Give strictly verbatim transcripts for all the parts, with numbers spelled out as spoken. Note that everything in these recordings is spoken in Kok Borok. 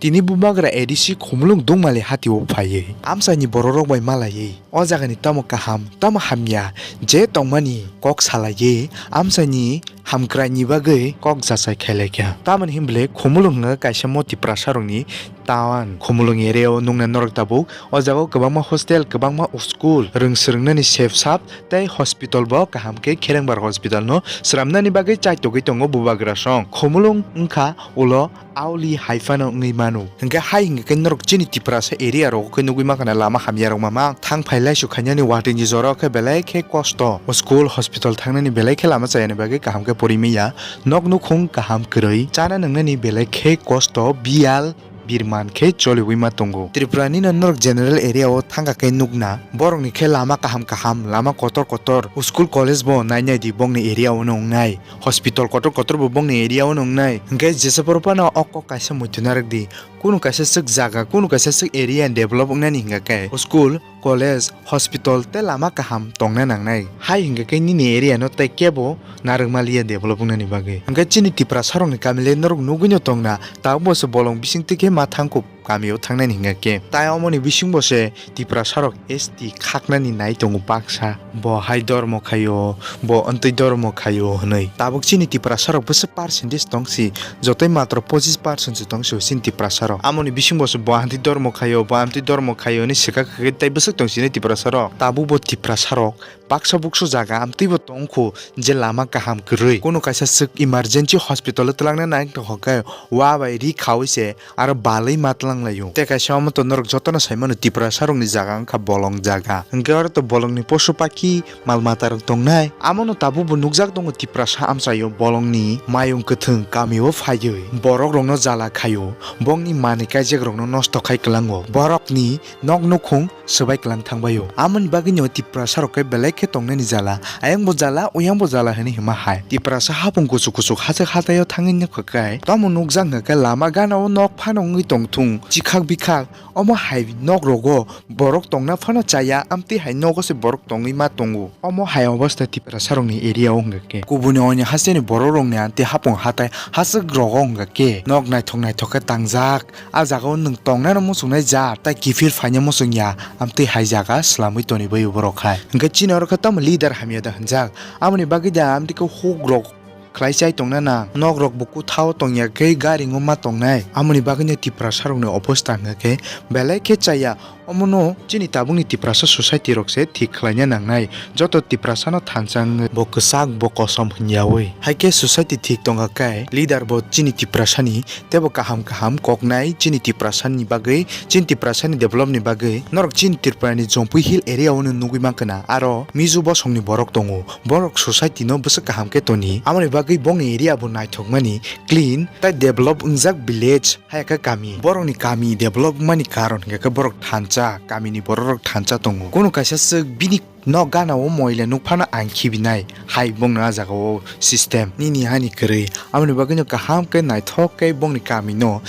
Tini bubagra A D C Khumulwng Dungmali hatio phaiwi amchaini bororok bai malaiwi o jagani tamo kaham tamo hamya je tongmani kok salaiwi amchaini hamkraini bagwi kok jachai khailaikha. Tamoni hinbwle Khumulwng hwnkha kaisa mo Tiprasarokni town. Khumulwng area o nuknai norok tabuk. O jaga o kwbangma hostel, kwbangma school, rwng swrwngnani sep sap tei hospital bo kaham khe Kherengbar hospital no swnamnani bagwi chaitogwi tongo bubagra song. Khumulwng wngkha ulo auli hai phano wngwi mano. Hwnkhe hai hwnkhe khe norok chini Tiprasa area rogo khe nugwi mankha na lama hamya rok mama. Thang phai laisu khainani watwi ni jora o khe belai khe kosto. O school, hospital thangnani belai khe lama chayani bagwi kaham khe pori manya. Nok nukhung kaham kwrwi, chana nwngnani belai khe kosto, biyal birman khe choliwi ma tongo. Tripura ni no norok general area o thangkha khe nukna, borok ni khe lama kaham kaham, lama kotor kotor, school college bo nai nai di bongni area o no wngnai, hospital kotor kotor bo bongni area o no wngnai. Hwnkhe jesa phuru phano o kok kaisa muitu narwk di, kunu kaisa swk jaga, kunu kaisa swk area develop wngnani hwnkha khe school, college, hospital tei lama kaham tongna nangnai. Hai hwnkha khe nini area no tei kebo narwk maliya develop wngnani bagwi. Hwnkhe chini Tiprasarokni kami le norok nugwino tongna, tabukbo se bolong bisingtwi khe ma thangkuk kamio thangnani hwnkha khe. Tai omoni bisingbo se Tiprasarok S T khaknani nai tongo baksa. Bo hai dormo khaio, bo amtwi dormo khaio hwnwi. Tabuk chini Tiprasarok bwswk percentage tongsi, jotoi matro pochis percent se tongsi chini Tiprasarok. Amoni bisingbo se bo amtwi dormo khaio, bo amtwi dormo khaio hwnwi swkak khe tei bwswk tongsi chini Tiprasarok. Tabuk bo Tiprasarok baksa buksu jaga amtwi bo tongkhu je lama kaham kwrwi. Kunu kaisa swk emergency hospital o twlangna nai tongkha khe wa bai ri khaui se aro balwi ma twlang laio. Tei kaisa omo to norok jotono sai mano Tiprasarokni jaga wngkha bolong jaga. Hwnkhe oro to bolongni posu pakhi mal mata rok tongnai. Amono tabukbo nukjak tongo Tiprasa amchaio bolongni mayung kwthwng kamio phaiwi borok rokno jala khaio. Bongni manwi kaijak rokno nosto khai kwlango. Borokni nok nukhung swbai kwlang thangbaio. Amoni bagwino Tiprasa rok khe belai khe tongnani jala. Ayangbo jala, uyangbo jala hwnwi hima hai. Tiprasa hapung kuchuk kuchuk hachwk hataio thangwi nukha khe. Tamo nukjak hwnkha khe lama gana o nok phano wngwi tongthung. Chikhak bikhak omo hai nok rogo borok tongna phano chaya, amtwi hai nogo se borok tongwi ma tongo. Omo hai obostha Tiprasa rokni area o hwnkha khe. Kubuni oni hasteni borok rokni amtwi hapung hatai hachwk rogo hwnkha khe. Nok naithok naithok khe tangjak. A jaga o nwng tongnano muchungnai ja, tai kiphil phaina muchungya, amtwi hai jaga swlamwi tonibaio borok hai. Hwnkhe chini oro khe tamo leader hamya da hwnjak? Amoni bagwi da amtwi khe hukrok khlai chai tongna nang. Nok rok bo kwthao tongya khe gari wngma tongnai. Amoni bagwino Tiprasa rokni obostha hwnkha khe belai khe chaya. Omono chini tabukni Tiprasa society rok se thik khlaina nangnai. Joto Tiprasa no thansa wngwi bo kwchak bo kosom hwnyawi. Hai khe society thik tongkha khe leader bo chini Tiprasa ni teibo kaham kaham koknai chini Tiprasa ni bagwi, chini Tiprasa ni develop ni bagwi. Norok chini Tripura ni Jompui Hill area o no nugwi mankha na, aro Mizo bosong ni borok tongo. Borok society no bwswk kaham khe toni. Amoni bagwi bongni area bo naithokmani, clean tei develop wngjak village, hai khe kami. Borokni kami develop wngmani karon hwnkhe khe borok thansa, kamini borok rok thansa tongo. Kunu kaisa swk bini nok gana o moila nukphano ang khibinai, hai bongno a jaga o system nini hani kwrwi. Amoni bagwino kaham khe naithok khe bongni kami no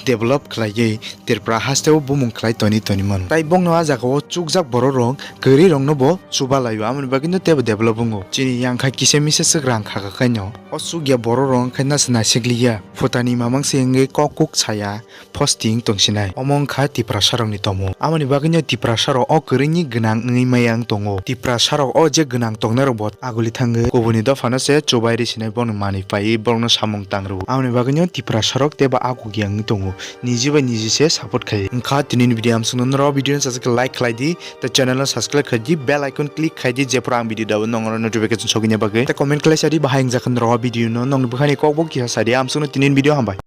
develop khlaiwi Tripura haste o bumung khlai toni toni mano. Tai bongno a jaga o chukjak borok rok kwrwi rokno bo chuba laio, amoni bagwino teibo develop wngo. Chini yang khai kisa misa swk rang kha kha khaino. O chukya borok rok wngkha nasa naisik liya. Phutani mamang se wngwi kok kuk saya posting tongsinai. Omo wngkha Tiprasa rokni tomung. Amoni bagwino Tiprasa rok o kwrwini gwnang wngwi maya wng tongo. Tiprasa rok o je gwnang tongnai rok bo aguli thangwi kubuni dophano se chubai ri sinai bono manwi paiwi borokno samung tang rwo. Amoni bagwino Tiprasa rok teibo agugya wngwi tongo. Niji bai niji se support khai. Wngkha tinini video amsukno norok video no sajak like khlai di, tei channel no subscribe khai di, bell icon click khai di, jephru ang video dabo nongno notification sogwini bagwi. Tei comment khlai sadi bahai wngjakha norok video no nongni bwkhani kokbo kisa sadi amsukno tinini video hambai.